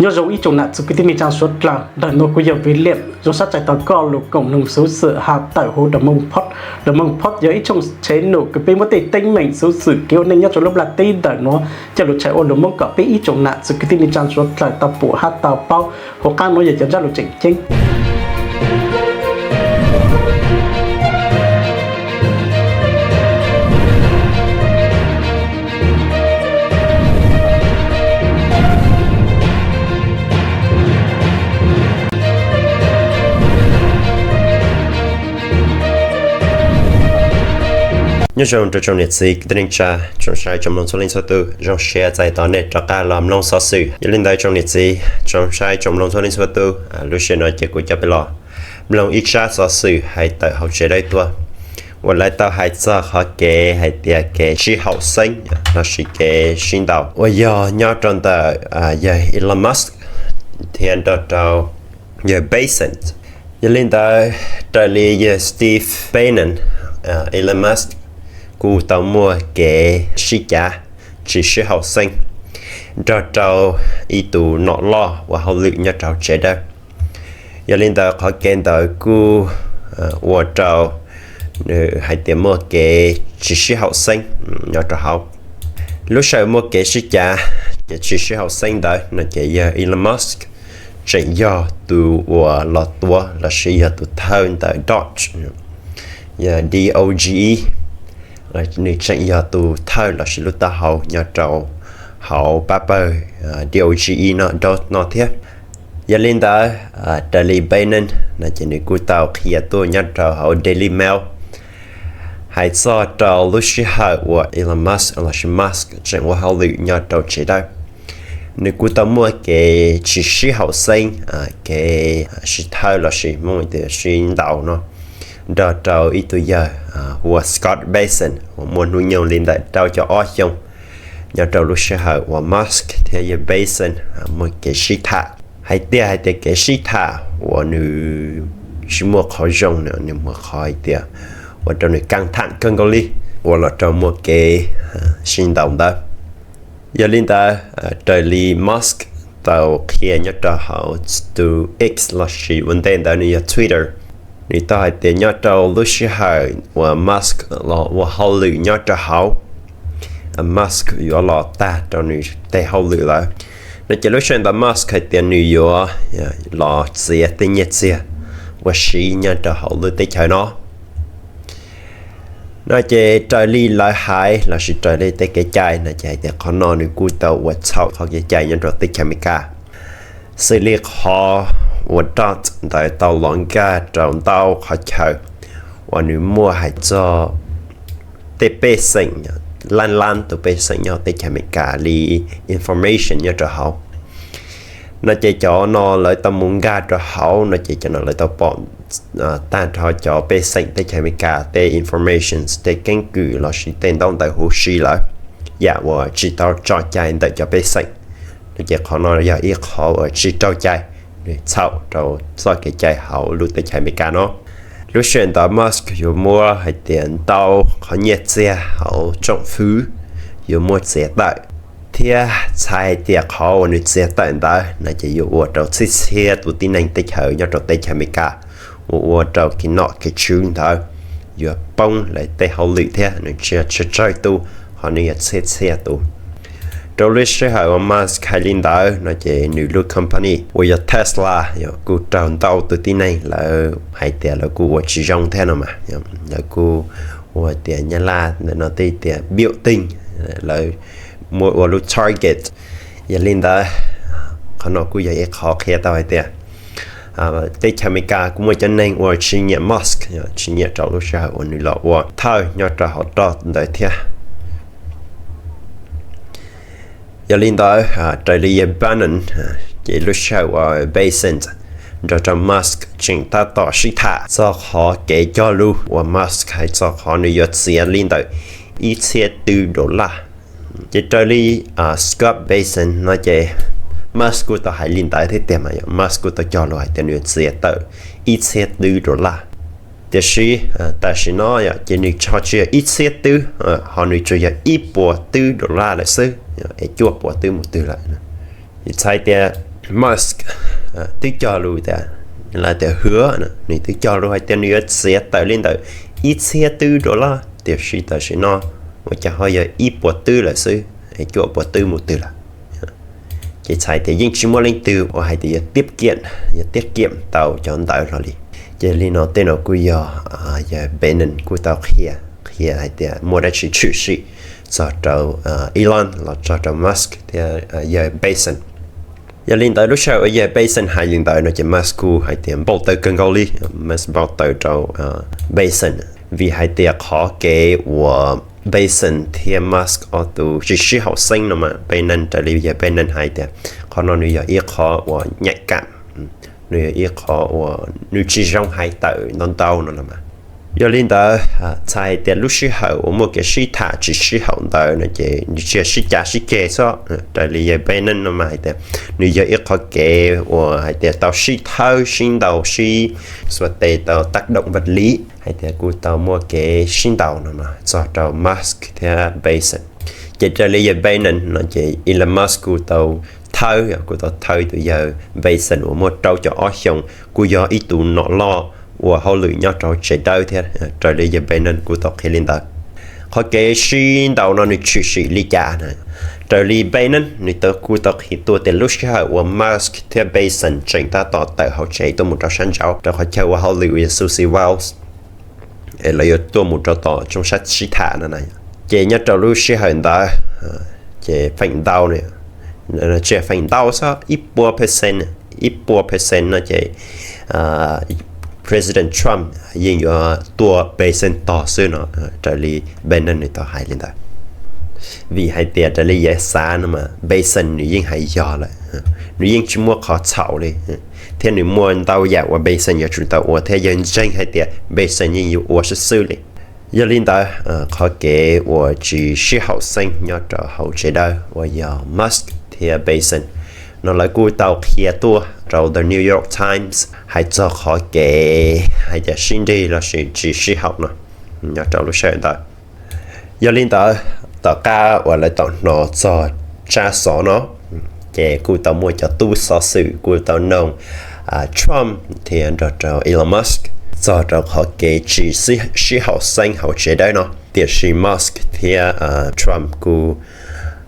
Nyob zoo ib tsoom nam txiv kwv tij neej tsaa suav dlawg, ntawm nuav kuv yog William, zoo sab txais tau koj lug koom mloog xuv xwm has tawm huv Domooj Pod. Domooj Pod yog ib tsoom tsheb num kws peb muab tej teeb meem xuv xwm kev ua neej nyob rua lub nplaj teb ntawm nuav coj lug tshaj ua lug Moob kom peb ib tsoom nam txiv kwv tij neej tsaa suav dlawg tau pum hab tau paub. Huv qaab nuav yog cov ntsab lug tseem ceeb. Nyob zoo rua tsoom niam txiv kwv tij neej tsaa, tsoom saib tsoom mloog txhua leej txhua tug, zoo siab txais tos nej rov qab los mloog xov xwm. Yog li ntawd tsoom niam txiv, tsoom saib tsoom mloog txhua leej txhua tug, lub sij hawm no ces kuv coj peb los mloog ib tsab xov xwm hais tawm hauv tsev dawb tuag uas lawv tau hais txog qhov kev hais tias kev sib haum xeeb lossis kev sib ntaus uas yog nyob rau ntawm yawg Elon Musk thiab nrog rau yawg Bezos. Yog li ntawd, raws li yawg Steve Bannon, Elon Musk kuj tau muaj kev sib cav tsis sib haum xeeb nrog rau ib tug nom loj ua hauj lwm nyob rau hauv tsev dawb. Yog li ntawd qhov kev ntawd kuj ua rau nws hais tias muaj kev tsis sib haum xeeb nyob rau hauv. Lub sij hawm muaj kev sib cav tsis sib haum xeeb ntawd no ces yawg Elon Musk tseem yog tus uas los tuav lossis yog tus thawj ntawm DOGE, yog DOGE, nws tseem yog tus thawj lossis lub taub hau nyob rau hauv pab pawg DOGE no thiab. Yog li ntawd, raws li Bannon no ces nws kuj tau qhia tuaj nyob rau hauv Daily Mail hais txog rau lub sij hawm uas Elon Musk lossis Musk tseem ua hauj lwm nyob rau tsev dawb. Nws kuj tau muaj kev tsis sib haum xeeb, kev sib thawj lossis Moob tias sib ntaus no nrog rau ib tug yawg hu ua Scott Bessent uas muaj hnub nyoog li ntawm rau caum ob xyoo. Nyob rau lub sij hawm uas Musk thiab yawg Bessent muaj kev sib tham, hais tias hais tias kev sib tham uas nws tsis muaj qhov zoo, nws muaj qhov hais tias ua rau nws căng thẳng kawg nkaus li, ua los rau muaj kev sib ntaus ntawd. Yog li ntawd, raws li Musk tau qhia nyob rau hauv tus X lossis ua ntej ntawd nws yog Twitter, nws tau hais tias nyob rau lub sij hawm uas Musk los ua hauj lwm nyob rau hauv, Musk yuav los tag rau nws tej hauj lwm lawm no ces lub sij hawm ntawd Musk hais tias nws yuav los txiav tej nyiaj txiag uas siv nyob rau hauv lub teb chaws no. No ces raws li lawv hais lossis raws li tej kev cai no ces hais tias qhov no nws kuj tau ua txhaum qhov kev cai nyob rau teb chaws Amelikas. Xws li qhov uas Trump ntawd tau los nkag rau ntau qhov chaw uas nws muaj hais txog tej pej xeem, lab lab tus pej xeem nyob teb chaws Amelikas li information nyob rau hauv no ces cov no lawv tau mus nkag rau hauv no ces cov no lawv tau pom tag nrho cov pej xeem teb chaws Amelikas tej informations, tej keeb kwm lossis tej ntaub ntawv huv si lawm, yam uas tsis tau tso cai ntawm cov pej xeem no ces qhov no yog ib qhov uas tsis raug cai, nws txhaum rau txoj kev cai hauv lub teb chaws Amelikas no. Lub sij hawm ntawd Musk yuav muab hais tias ntau qhov nyiaj txiag hauv tsoom fwv yuav muab txiav tawm, thiab txhais hais tias qhov uas nws txiav tawm ntawd no ces yuav ua rau txhiab txhiab tus tib neeg teb chaws nyob rau teb chaws Amelikas uas ua rau kev nom kev tswv ntawd yuav poob lawv tej hauj lwm thiab nws tsis yog tsawg tsawg tus, ho nws yog txhiab txhiab tus. Rau lub sij hawm uas Musk hais li ntawd no ces nws lub company uas yog Tesla kuj raug ntau tus tib neeg lawv hais tias lawv kuj ua tsis zoo thiab no mas, lawv kuj ua tias Nyab Laj ntawm no tej tias biểu tình, lawv muab ua lub target. Yog li ntawd, qhov no kuj yog ib qhov qhia tau hais tias teb chaws Amelikas kuj muaj cov neeg uas tsis nyiam Musk, tsis nyiam rau lub sij hawm uas nws los ua thawj nyob rau hauv Trump ntawd thiab. Yog li ntawd, raws li yawg Bannon, ces lub sij hawm uas Bezos nrog rau Musk tseem tab tom sib tham txog qhov kev cog lus uas Musk hais txog qhov nws yuav txiav li ntawm ib txhiab twb dollar. Ces raws li Scott Bessent no ces Musk kuj tau hais li ntawd thiab tiag mas, Musk kuj tau cog lus hais tias nws yuav txiav tawm ib txhiab twb dollar. Tiam sis tam sim no ces nws ho tsis yog ib txhiab twb, ho nws tsuas yog ib puas twb dollar lawm xwb, es cuaj puas twb mus twg lawm. Txhais tias Musk twb cog lus tias, lawv tias hwv, nws twb cog lus hais tias nws yuav txiav tawm li ntawm ib txhiab twb dollar, tiam sis tam sim no ua cas ho yog ib puas twb lawm xwb, cuaj puas twb mus twg lawm. Ces txhais tias yeej tsis muaj leej twg uas hais tias yuav tiab kiam, yuav tiab kiam tau cov ntawd hlo li. Ces li no tej no kuj yog yawg Bannon kuj tau qhia, qhia hais tias muaj dab tsi tshwm sim txog rau Elon los txog rau Musk thiab yawg Bezos. Yog li ntawd lub sij hawm uas yawg Bezos hais li ntawd no ces Musk kuj hais tias npau taws kawg nkaus li. Musk npau taws rau Bezos vim hais tias qhov kev uas Bezos thiab Musk ob tug tsis sib haum xeeb no mas Bannon, raws li yawg Bannon hais tias qhov no nws yog ib qho uas nyaim kam, nws yog ib qho uas nws tsis zoo hais tawm ntau ntau no los mas. Yog li ntawd txhais hais tias lub sij hawm uas muaj kev sib tham tsis sib haum ntawd no ces nws tsis yog sib cav sib ceg xwb. Raws li yawg Bannon no mas hais tias nws yog ib qho kev uas hais tias tau sib thawb sib ntaus sib xuas tes tau tab doom vaj li, hais tias kuj tau muaj kev sib ntaus no mas txog rau Musk thiab Bezos. Ces raws li yawg Bannon no ces Elon Musk kuj tau thawb, kuj tau thawb tus yawg Bezos uas muaj rau caum ob xyoos, kuj yog ib tug nom loj ua hauj lwm nyob rau hauv tsev dawb thiab. Raws li yawg Bannon kuj tau qhia li ntawd. Qhov kev sib ntaus no nws tshwm sim li cas na? Raws li Bannon nws tau kuj tau qhia tuaj tias lub sij hawm uas Musk thiab Bezos tseem tab tom tawm hauv tsev tuaj mus rau sab nraud rau qhov chaw ua hauj lwm uas yog Susie Wiles, es lawv yuav tuaj mus rau tom tsooj sab sib tham no na. Ces nyob rau lub sij hawm ntawd ces feem ntau, tsis yog feem ntau xwb, ib puas percent, ib puas percent no ces President Trump yeej yuav tua Bezos tog xwb no, raws li Bannon nws tau hais li ntawd. Vim hais tias raws li yawg xav no mas Bezos nws yeej hais yog lawm, nws yeej tsis muaj qhov txhaum li, thiab nws muaj ntau yam uas Bezos yuav tsum tau ua thiab yawg ntseeg hais tias Bezos yeej yuav ua xwb xwb li. Yog li ntawd qhov kev uas tsis sib haum xeeb nyob rau hauv tsev dawb uas yog Musk thiab Bezos no lawv kuj tau qhia tuaj rau The New York Times hais txog qhov kev hais tias sib nrig lossis tsis sib haum no nyob rau lub sij hawm ntawd. Yog li ntawd tom qab uas lawv tau hnov txog tsab xov no ces kuj tau muaj cov tub xov xwm kuj tau noog Trump thiab nrog rau Elon Musk txog rau qhov kev tsis sib haum xeeb hauv tsev dawb no. Tiam sis Musk thiab Trump kuj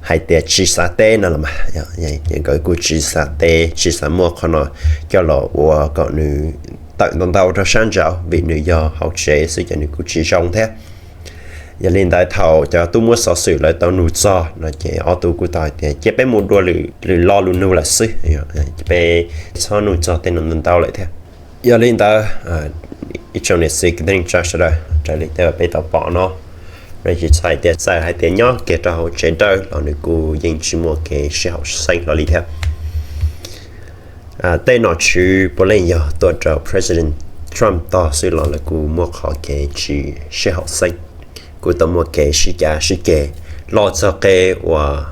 hais tias tsis xav teb no los mas, nkawd kuj tsis xav teb, tsis xav muab qhov no coj los ua kom nws tawm ntau ntau rau sab nraud vim nws yog hauv tsev xwb ces nws kuj tsis zoo thiab. Yog li ntawd thaum cov tub muab xov xwm lawv tau nug txog no ces ob tug kuj tau hais tias cia peb mus dua lwm lo lus nug lawm xwb, peb txhob nug txog tej no ntau lawm thiab. Yog li ntawd ib tsoom niam txiv kwv tij neej tsa sawv daws, raws li tej uas peb tau pom no, no ces txhais tias txawm hais tias nyob kiag rau hauv tsev dawb los nws kuj yeej tsis muaj kev sib haum xeeb hlo li thiab. Tej nom tswv puav leej yog tuaj rau President Trump tog xwb los lawv kuj muaj qhov kev tsis sib haum xeeb, kuj tau muaj kev sib cav sib ceg los txog qe uas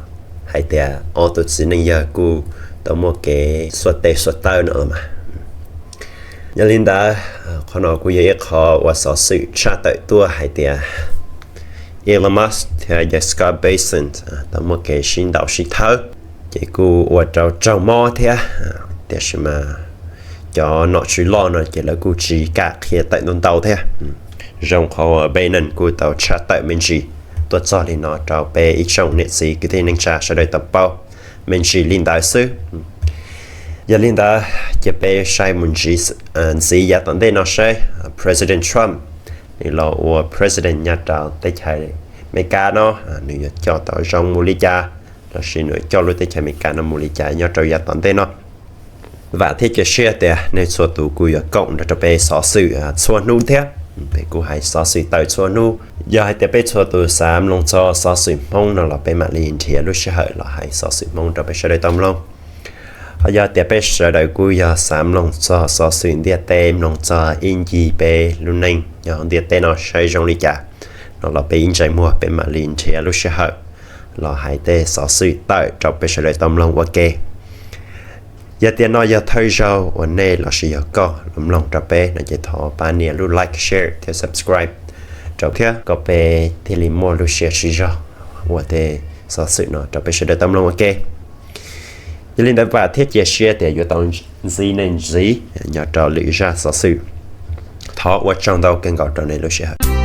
hais tias ob tug txiv neej yawg kuj tau muaj kev xuas tes xuas taw no mas. Yog li ntawd qhov no kuj yog ib qho uas xov xwm tshaj tawm tuaj hais tias Elon Musk thiab yawg Scott Bessent tau muaj kev sib ntaus sib thawb, ces kuj ua rau raug mob thiab. Tiam sis mas cov nom tswv loj no ces lawv kuj tsis kam qhia tawm ntau ntau thiab. Zoo qhov uas Bannon kuj tau tshaj tawm me ntsis tuaj txog li no rau peb ib tsoom niam txiv kwv tij neej tsa sawv daws tau paub me ntsis li ntawd xwb. Yog li ntawd ces peb saib mus ntxiv yav tom ntej no saib President Trump nws los ua President nyob rau teb chaws Amelikas no, nws yuav coj tau zoo mus li cas, lossis nws coj lub teb chaws Amelikas no mus li cas nyob rau yav tom ntej no. Vam thiab cia siab tias nej txhua tus kuj yuav koom nrog rau peb xov xwm txhua hnub thiab. Peb kuj hais xov xwm tawm txhua hnub. Yog hais tias peb txhua tus xav mloog txog xov xwm Hmoob no los peb mam li nrhiav lub sij hawm los hais xov xwm Hmoob rau peb sawv daws tau mloog. Ho yog tias peb sawv daws kuj yog xav mloog txog xov xwm ntiaj teb, mloog txog ib ncig peb lub neej nyob ntiaj teb no saib zoo li cas no los peb ib ntsais muag peb mam li nrhiav lub sij hawm los hais tej xov xwm tawm rau peb sawv daws tau mloog ua ke. Yog tias no yog thawj zaug uas nej lossis yog koj los mloog rau peb no ces thov pab nias lub like, share thiab subscribe rau thiab kom peb thiaj li muaj lub siab sib zog ua tej xov xwm no rau peb sawv daws tau mloog ua ke. Yog li ntawd vam thiab cia siab tias yuav tau ntxiv nej ntxiv nyob rau lwm zaj xov xwm. Thov ua tsaug ntau kawg nkaus rau nej lub sij hawm.